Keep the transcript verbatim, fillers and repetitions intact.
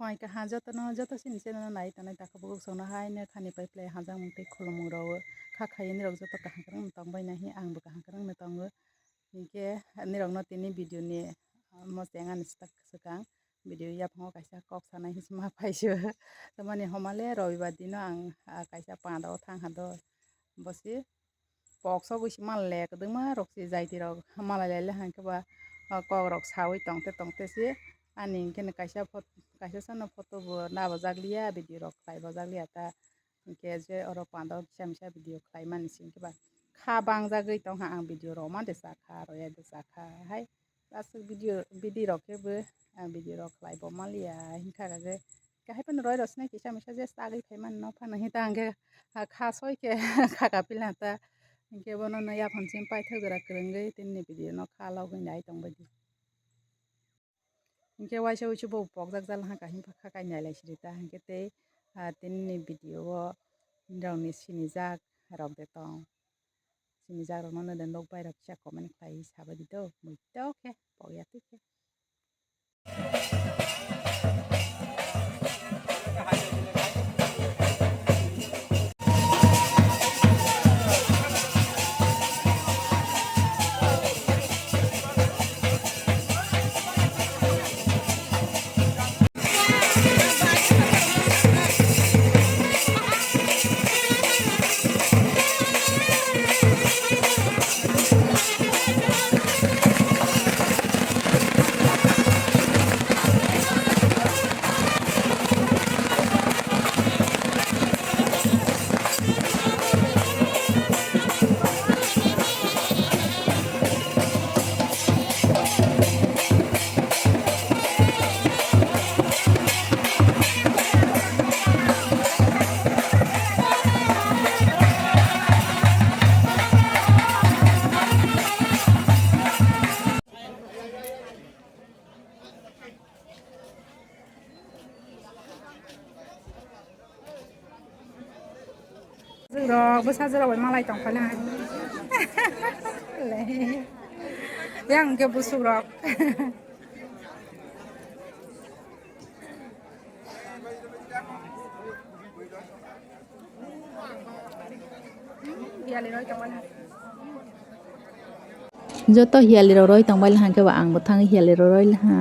Mai kaham jotono, joto chini channel no nai tongnai takhubo kok sono hai no khani pai phlai hamjakmung tei khulumung rwo. Kha khaini rok joto kaham kwrwng no tongbai nai, ang bo kaham kwrwng no tongo. Hinkhe nirok no tini video ni, ah, mo chengani swkang video yaphango kaisa kok sanai hinwi ma phaisio. Tamani homale robibar dino ang, ah, kaisa panda o thang hado bosi. Pokso bwsi malai kwdwma rok se jaiti rok malai lai le hangkhe ba, ah, kok rok sawi tongte tongte se ani hinkhe kaisa phot-, kaisa sano photo bo nabajak liya, video rok khlai bajak liya ta, hinkhe je oro panda o kisa misa video khlai mani se hinkhe ba kha bangjagwi tongkha ang video rok ma de sakha roya de sakha hai. Aswk video, video rok khe bo, ah, video rok khlai bo maliya hinkha khe, khe hai phano roi rok sinai kisa misa je chagwi phai mani nokha no hinta hwnkhe, ah, kha soi khe kha kapila ta hinkhe bono no yaphang chini paithak jora kwrwngwi tini video no kha logwi nai tongbai di. Hinkhe waisa wuisu bo pokjak jala hwnkha hinkhe kha kai nai lai siri ta hinkhe tei, ah, tini video o nirok ni sinijak rok de tong. Sini jagrokno node nokbairok kisa comment khlai sabaidi do, muitok khe pokya twi khe. Rok bwsa jora bai malai tong phai nai. Yang ke busuk rok. Joto hiyali rok roi tong bai laha khe ba ang bo thang hiyali rok roi laha.